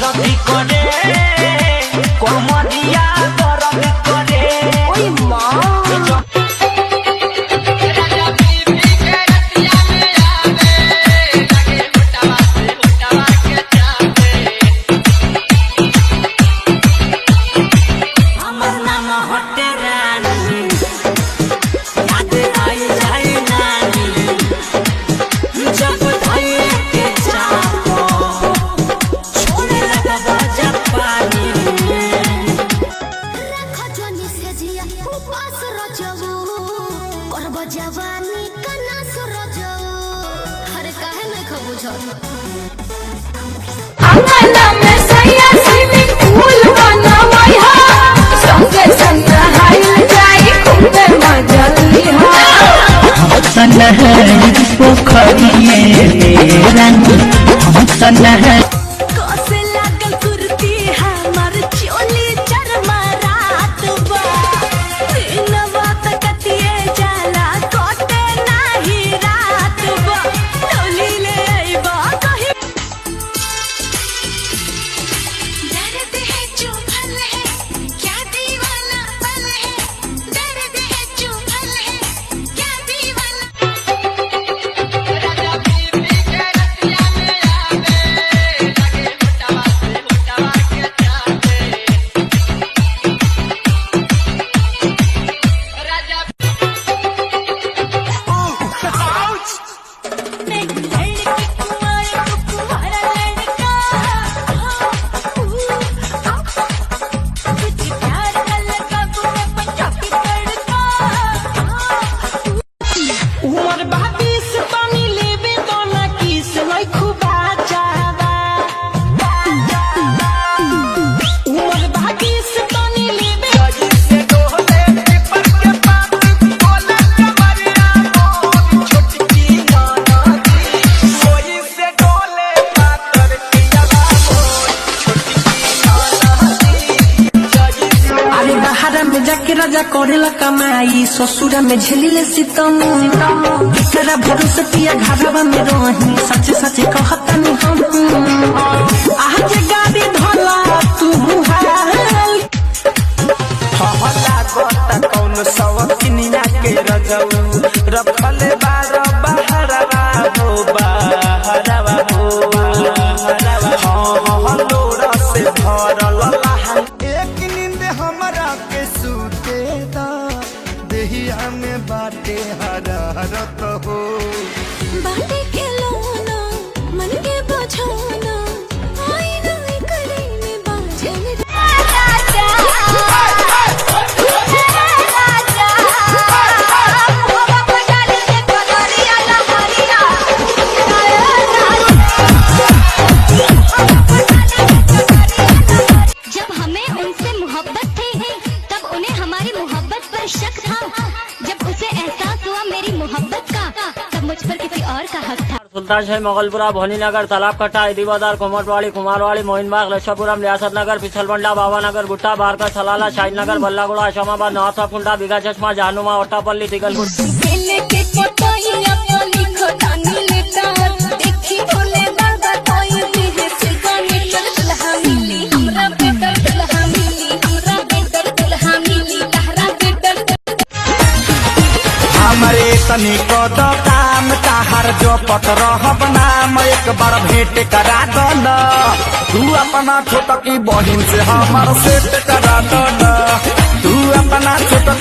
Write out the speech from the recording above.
दर्द करे, कमरिया दर्द करे। ओई माँ। हमर नाम हटे रानी, याद आई जाए नानी, जब धइले के चाहो छोड़े लगबा जब पानी। खजनी से जिया उपास रजऊ, करब जवानी कनास रजऊ। अरे काहे नहीं खो बुझल? अंगना में सैया स्विमिंग पूल बनवई हा, संगे संग नहाइल जाई खूबे मजा लिहा। कसे लागल कुर्ती हमर चोली चरमा रात बा, दिनवा त कटिए जाला कटे नाही रात बा, टोली ले अइबा कही। दर्द है जो फल है, क्या दीवाना पल है। दर्द है जो फल है, क्या दीवाना। मैं लड़की कुंवारी को कुंवारा लड़का, ऊ, आ, तुझे प्यार का लगा मैं पंजाबी तड़का। उमर बाबीस पानी लेबे दोना किस लइखु बाचावा। उमर बाबीस पानी लेबे। अरे बहारा में जाके राजा करेला कमाई, ससुरा में झेली सितम। एकरा भरोसे पिया घरवा में रही, सच सच कहतनी हम। आज गाड़ी धोला तू हाल। हला गोता कौन सवकिनिया के रजऊ रखले बार बहरवा हो बहरवा हो बहरवा। हाँ हाँ लोरा से भरल लहंग। एक नींद हमरा के सूते दा, देहिया में बाटे हरारत हो। बाटे के लोना मन के बझाना, आईना करे में बाझल। राजा राजा मोहब्बत बजाली के कदरिया लहरिया। जब हमें उनसे मोहब्बत थी तब उन्हें हमारी मोहब्बत पर शक था, जब उसे एहसास हुआ मेरी मोहब्बत का तब मुझ पर किसी और का हक था। सुल्तान शाही, मोगलपुरा, भोनीनगर, तालाब कट्टा, इदीबाजार, कोमटवाड़ी, कुमारवाड़ी, मोइनबाग, लच्छापुरम, रियासत नगर, फिसलबंडा, बाबानगर, गुट्टा, बारका, सलाला, शाहीनगर, बल्लागुड़ा, अशमाबाद, नवासा कुंडा, बीघा चश्मा, जहानुमा, ओट्टापल्ली, तिगलपुर। केले के पतइया पर लिखो तानी लेटर, देखी भोले बाबा कोई भी है सिग्नेचर। दुल्हा मिली हमरा बेटर, दुल्हा मिली हमरा बेटर, दुल्हा मिली तहरा बेटर। हमरे तनी कद काम ताहार जो पत रहब नाम, एक बार भेंट करा दन। तू अपना छोटकी बहिन से हमर सेट करा दन। तू अपना छोटकी